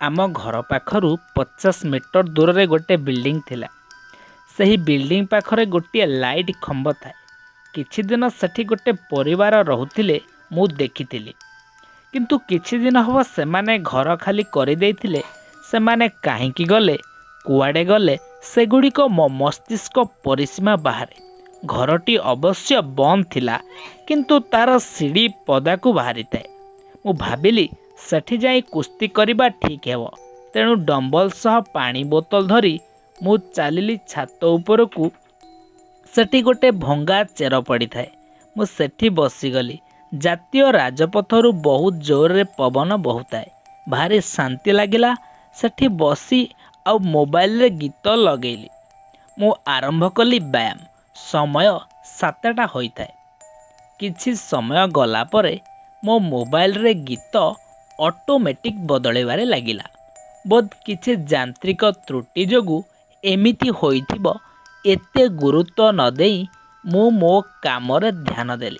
ଆମ ଘର ପାଖରୁ 50 ମିଟର ଦୂରରେ ଗୋଟେ ବିଲ୍ଡିଂ ଥିଲା। ସେହି ବିଲ୍ଡିଂ ପାଖରେ ଗୋଟିଏ ଲାଇଟ୍ ଖମ୍ବ ଥାଏ। କିଛିଦିନ ସେଠି ଗୋଟେ ପରିବାର ରହୁଥିଲେ, ମୁଁ ଦେଖିଥିଲି। କିନ୍ତୁ କିଛିଦିନ ହେବ ସେମାନେ ଘର ଖାଲି କରିଦେଇଥିଲେ। ସେମାନେ କାହିଁକି ଗଲେ, କୁଆଡ଼େ ଗଲେ, ସେଗୁଡ଼ିକ ମୋ ମସ୍ତିଷ୍କ ପରିସୀମା ବାହାରେ। ଘରଟି ଅବଶ୍ୟ ବନ୍ଦ ଥିଲା, କିନ୍ତୁ ତା'ର ସିଡ଼ି ପଦାକୁ ବାହାରିଥାଏ। ମୁଁ ଭାବିଲି ସେଠି ଯାଇ କୁସ୍ତି କରିବା ଠିକ୍ ହେବ। ତେଣୁ ଡମ୍ବଲ ସହ ପାଣି ବୋତଲ ଧରି ମୁଁ ଚାଲିଲି ଛାତ ଉପରକୁ। ସେଠି ଗୋଟେ ଭଙ୍ଗା ଚେର ପଡ଼ିଥାଏ। ମୁଁ ସେଠି ବସିଗଲି। ଜାତୀୟ ରାଜପଥରୁ ବହୁତ ଜୋରରେ ପବନ ବହୁଥାଏ। ଭାରି ଶାନ୍ତି ଲାଗିଲା ସେଠି ବସି ଆଉ ମୋବାଇଲରେ ଗୀତ ଲଗେଇଲି। ମୁଁ ଆରମ୍ଭ କଲି ବ୍ୟାୟାମ। ସମୟ 7ଟା ହୋଇଥାଏ। କିଛି ସମୟ ଗଲା ପରେ ମୋ ମୋବାଇଲରେ ଗୀତ ଅଟୋମେଟିକ୍ ବଦଳିବାରେ ଲାଗିଲା। ବୋଧ କିଛି ଯାନ୍ତ୍ରିକ ତ୍ରୁଟି ଯୋଗୁଁ ଏମିତି ହୋଇଥିବ। ଏତେ ଗୁରୁତ୍ୱ ନ ଦେଇ ମୁଁ ମୋ କାମରେ ଧ୍ୟାନ ଦେଲି।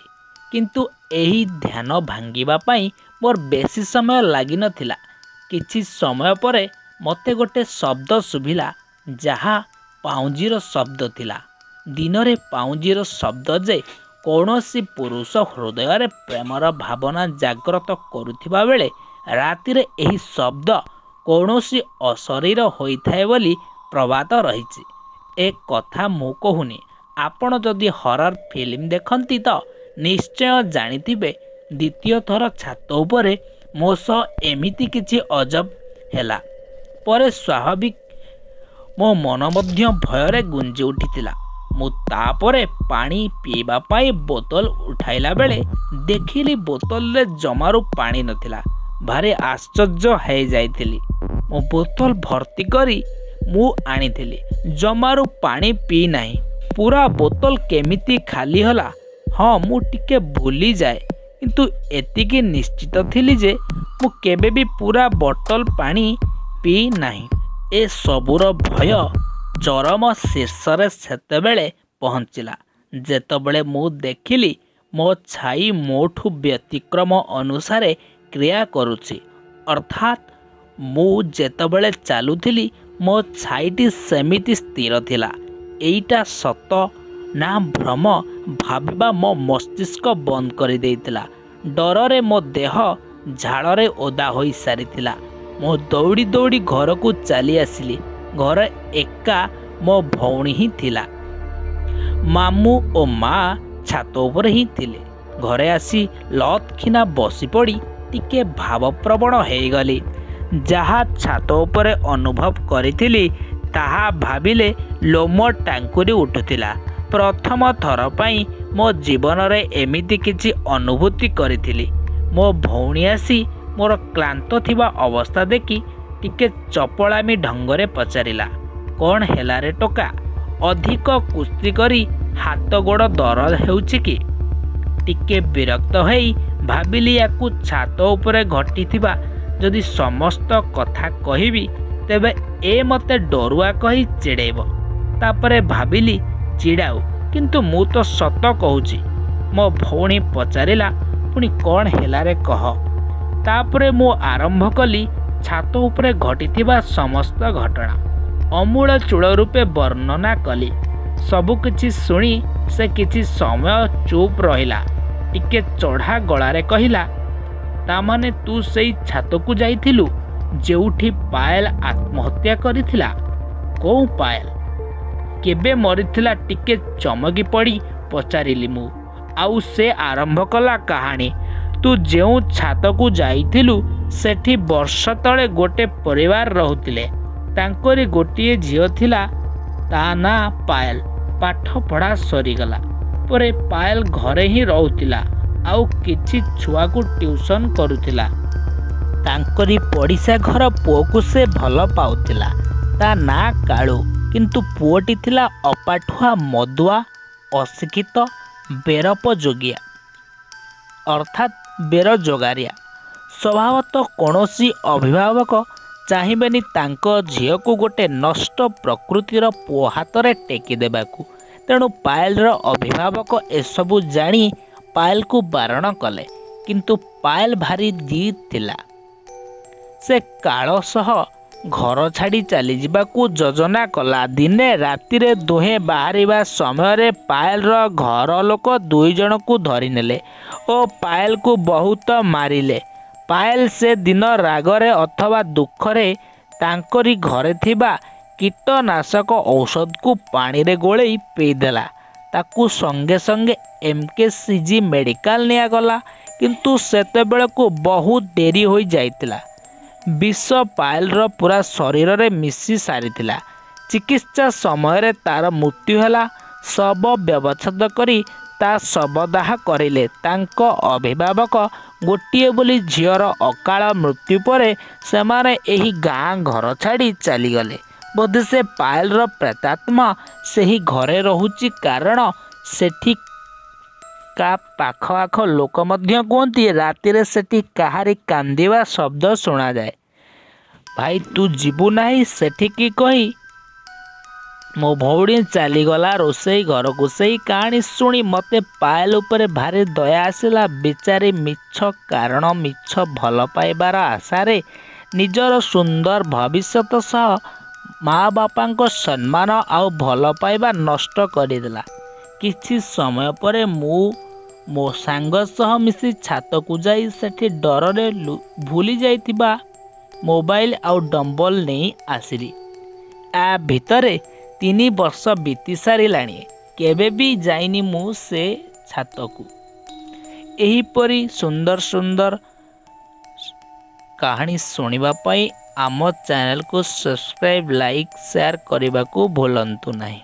କିନ୍ତୁ ଏହି ଧ୍ୟାନ ଭାଙ୍ଗିବା ପାଇଁ ମୋର ବେଶୀ ସମୟ ଲାଗିନଥିଲା। କିଛି ସମୟ ପରେ ମୋତେ ଗୋଟେ ଶବ୍ଦ ଶୁଭିଲା, ଯାହା ପାଉଁଜିର ଶବ୍ଦ ଥିଲା। ଦିନରେ ପାଉଁଜିର ଶବ୍ଦ ଯେ କୌଣସି ପୁରୁଷ ହୃଦୟରେ ପ୍ରେମର ଭାବନା ଜାଗ୍ରତ କରୁଥିବା ବେଳେ ରାତିରେ ଏହି ଶବ୍ଦ କୌଣସି ଅଶରୀର ହୋଇଥାଏ ବୋଲି ପ୍ରବାଦ ରହିଛି। ଏ କଥା ମୁଁ କହୁନି, ଆପଣ ଯଦି ହରର ଫିଲ୍ମ ଦେଖନ୍ତି ତ ନିଶ୍ଚୟ ଜାଣିଥିବେ। ଦ୍ୱିତୀୟ ଥର ଛାତ ଉପରେ ମୋ ସହ ଏମିତି କିଛି ଅଜବ ହେଲା ପରେ ସ୍ୱାଭାବିକ ମୋ ମନ ମଧ୍ୟ ଭୟରେ ଗୁଞ୍ଜି ଉଠିଥିଲା। ମୁଁ ତା'ପରେ ପାଣି ପିଇବା ପାଇଁ ବୋତଲ ଉଠାଇଲା ବେଳେ ଦେଖିଲି ବୋତଲରେ ଜମାରୁ ପାଣି ନଥିଲା। ଭାରି ଆଶ୍ଚର୍ଯ୍ୟ ହେଇଯାଇଥିଲି। ମୋ ବୋତଲ ଭର୍ତ୍ତି କରି ମୁଁ ଆଣିଥିଲି, ଜମାରୁ ପାଣି ପିଇନାହିଁ। ପୁରା ବୋତଲ କେମିତି ଖାଲି ହେଲା? ହଁ, ମୁଁ ଟିକେ ଭୁଲିଯାଏ, କିନ୍ତୁ ଏତିକି ନିଶ୍ଚିତ ଥିଲି ଯେ ମୁଁ କେବେ ବି ପୁରା ବୋତଲ ପାଣି ପିଇ ନାହିଁ। ଏସବୁର ଭୟ ଚରମ ଶୀର୍ଷରେ ସେତେବେଳେ ପହଞ୍ଚିଲା, ଯେତେବେଳେ ମୁଁ ଦେଖିଲି ମୋ ଛାଇ ମୋଠୁ ବ୍ୟତିକ୍ରମ ଅନୁସାରେ କ୍ରିୟା କରୁଛି। ଅର୍ଥାତ୍ ମୁଁ ଯେତେବେଳେ ଚାଲୁଥିଲି, ମୋ ଛାଇଟି ସେମିତି ସ୍ଥିର ଥିଲା। ଏଇଟା ସତ ନା ଭ୍ରମ, ଭାବିବା ମୋ ମସ୍ତିଷ୍କ ବନ୍ଦ କରିଦେଇଥିଲା। ଡରରେ ମୋ ଦେହ ଝାଳରେ ଓଦା ହୋଇସାରିଥିଲା। ମୁଁ ଦୌଡ଼ି ଦୌଡ଼ି ଘରକୁ ଚାଲି ଆସିଲି। ଘରେ ଏକା ମୋ ଭଉଣୀ ହିଁ ଥିଲା। ମାମୁଁ ଓ ମା ଛାତ ଉପରେ ହିଁ ଥିଲେ। ଘରେ ଆସି ଲଥ୍‌କିନା ବସିପଡ଼ି ଟିକେ ଭାବପ୍ରବଣ ହେଇଗଲି। ଯାହା ଛାତ ଉପରେ ଅନୁଭବ କରିଥିଲି, ତାହା ଭାବିଲେ ଲୋମ ଟାଙ୍କୁରି ଉଠୁଥିଲା। ପ୍ରଥମ ଥର ପାଇଁ ମୋ ଜୀବନରେ ଏମିତି କିଛି ଅନୁଭୂତି କରିଥିଲି। ମୋ ଭଉଣୀ ଆସି ମୋର କ୍ଳାନ୍ତ ଥିବା ଅବସ୍ଥା ଦେଖି ଟିକେ ଚପଳାମି ଢଙ୍ଗରେ ପଚାରିଲା, "କ'ଣ ହେଲାରେ ଟୋକା? ଅଧିକ କୁସ୍ତି କରି ହାତ ଗୋଡ଼ ଦରଜ ହେଉଛି କି?" ଟିକେ ବିରକ୍ତ ହେଇ ଭାବିଲି, ୟାକୁ ଛାତ ଉପରେ ଘଟିଥିବା ଯଦି ସମସ୍ତ କଥା କହିବି, ତେବେ ଏ ମୋତେ ଡରୁଆ କହି ଚିଡ଼େଇବ। ତାପରେ ଭାବିଲି, ଚିଡ଼ାଉ, କିନ୍ତୁ ମୁଁ ତ ସତ କହୁଛି। ମୋ ଭଉଣୀ ପଚାରିଲା, "ପୁଣି କ'ଣ ହେଲାରେ, କହ।" ତାପରେ ମୁଁ ଆରମ୍ଭ କଲି ଛାତ ଉପରେ ଘଟିଥିବା ସମସ୍ତ ଘଟଣା। ଆମୂଳଚୂଳ ରୂପେ ବର୍ଣ୍ଣନା କଲି। ସବୁକିଛି ଶୁଣି ସେ କିଛି ସମୟ ଚୁପ୍ ରହିଲା। ଟିକେ ଚଢ଼ା ଗଳାରେ କହିଲା, "ତା' ମାନେ ତୁ ସେଇ ଛାତକୁ ଯାଇଥିଲୁ, ଯେଉଁଠି ପାଏଲ ଆତ୍ମହତ୍ୟା କରିଥିଲା?" "କୋଉ ପାଏଲ? କେବେ ମରିଥିଲା?" ଟିକେ ଚମକି ପଡ଼ି ପଚାରିଲି ମୁଁ। ଆଉ ସେ ଆରମ୍ଭ କଲା କାହାଣୀ, "ତୁ ଯେଉଁ ଛାତକୁ ଯାଇଥିଲୁ, ସେଠି ବର୍ଷ ତଳେ ଗୋଟେ ପରିବାର ରହୁଥିଲେ। ତାଙ୍କରି ଗୋଟିଏ ଝିଅ ଥିଲା, ତା' ନାଁ ପାଏଲ। ପାଠ ପଢ଼ା ସରିଗଲା ପରେ ପାଏଲ ଘରେ ହିଁ ରହୁଥିଲା ଆଉ କିଛି ଛୁଆକୁ ଟ୍ୟୁସନ୍ କରୁଥିଲା। ତାଙ୍କରି ପଡ଼ିଶା ଘର ପୁଅକୁ ସେ ଭଲ ପାଉଥିଲା। ତା' ନାଁ କାଳୁ। କିନ୍ତୁ ପୁଅଟି ଥିଲା ଅପାଠୁଆ, ମଦୁଆ, ଅଶିକ୍ଷିତ, ବେରୋପଯୋଗିଆ, ଅର୍ଥାତ୍ ବେରୋଜଗାରିଆ। ସ୍ୱଭାବତଃ କୌଣସି ଅଭିଭାବକ ଚାହିଁବେନି ତାଙ୍କ ଝିଅକୁ ଗୋଟେ ନଷ୍ଟ ପ୍ରକୃତିର ପୁଅ ହାତରେ ଟେକି ଦେବାକୁ। ତେଣୁ ପାଏଲର ଅଭିଭାବକ ଏସବୁ ଜାଣି ପାଏଲକୁ ବାରଣ କଲେ। କିନ୍ତୁ ପାଏଲ ଭାରି ଜିଦ୍ ଥିଲା। ସେ କାଳ ସହ ଘର ଛାଡ଼ି ଚାଲିଯିବାକୁ ଯୋଜନା କଲା। ଦିନେ ରାତିରେ ଦୁହେଁ ବାହାରିବା ସମୟରେ ପାଏଲର ଘର ଲୋକ 2 ଜଣଙ୍କୁ ଧରିନେଲେ ଓ ପାଏଲକୁ ବହୁତ ମାରିଲେ। ପାଏଲ ସେ ଦିନ ରାଗରେ ଅଥବା ଦୁଃଖରେ ତାଙ୍କରି ଘରେ ଥିବା କୀଟନାଶକ ଔଷଧକୁ ପାଣିରେ ଗୋଳେଇ ପିଇଦେଲା। ତାକୁ ସଙ୍ଗେ ସଙ୍ଗେ ଏମ୍କେସିଜି ମେଡ଼ିକାଲ ନିଆଗଲା, କିନ୍ତୁ ସେତେବେଳକୁ ବହୁତ ଡେରି ହୋଇଯାଇଥିଲା। ବିଷ ପାଏଲର ପୂରା ଶରୀରରେ ମିଶି ସାରିଥିଲା। ଚିକିତ୍ସା ସମୟରେ ତାର ମୃତ୍ୟୁ ହେଲା। ଶବ ବ୍ୟବଚ୍ଛେଦ କରି ତା ଶବଦାହ କରିଲେ ତାଙ୍କ ଅଭିଭାବକ। ଗୋଟିଏ ବୋଲି ଝିଅର ଅକାଳ ମୃତ୍ୟୁ ପରେ ସେମାନେ ଏହି ଗାଁ ଘର ଛାଡ଼ି ଚାଲିଗଲେ। ବୋଧେ ସେ ପାଏଲର ପ୍ରେତାତ୍ମା ସେହି ଘରେ ରହୁଛି, କାରଣ ସେଠିକା ପାଖ ଆଖ ଲୋକ ମଧ୍ୟ କୁହନ୍ତି, ରାତିରେ ସେଠି କାହାରି କାନ୍ଦିବା ଶବ୍ଦ ଶୁଣାଯାଏ। ଭାଇ, ତୁ ଯିବୁ ନାହିଁ ସେଠିକି କହି ମୋ ଭଉଣୀ ଚାଲିଗଲା ରୋଷେଇ ଘରକୁ। ସେଇ କାହାଣୀ ଶୁଣି ମୋତେ ପାଏଲ ଉପରେ ଭାରି ଦୟା ଆସିଲା। ବିଚାରୀ ମିଛ କାରଣ, ମିଛ ଭଲ ପାଇବାର ଆଶାରେ ନିଜର ସୁନ୍ଦର ଭବିଷ୍ୟତ ସହ ମା ବାପାଙ୍କ ସମ୍ମାନ ଆଉ ଭଲ ପାଇବା ନଷ୍ଟ କରିଦେଲା। କିଛି ସମୟ ପରେ ମୁଁ ମୋ ସାଙ୍ଗ ସହ ମିଶି ଛାତକୁ ଯାଇ ସେଠି ଡରରେ ଭୁଲି ଯାଇଥିବା ମୋବାଇଲ ଆଉ ଡମ୍ବଲ ନେଇ ଆସିଲି। ୟା ଭିତରେ 3 ବର୍ଷ ବିତି ସାରିଲାଣି। କେବେ ବି ଯାଇନି ମୁଁ ସେ ଛାତକୁ। ଏହିପରି ସୁନ୍ଦର ସୁନ୍ଦର କାହାଣୀ ଶୁଣିବା ପାଇଁ ଆମ ଚ୍ୟାନେଲକୁ ସବସ୍କ୍ରାଇବ୍, ଲାଇକ୍, ସେୟାର କରିବାକୁ ଭୁଲନ୍ତୁ ନାହିଁ।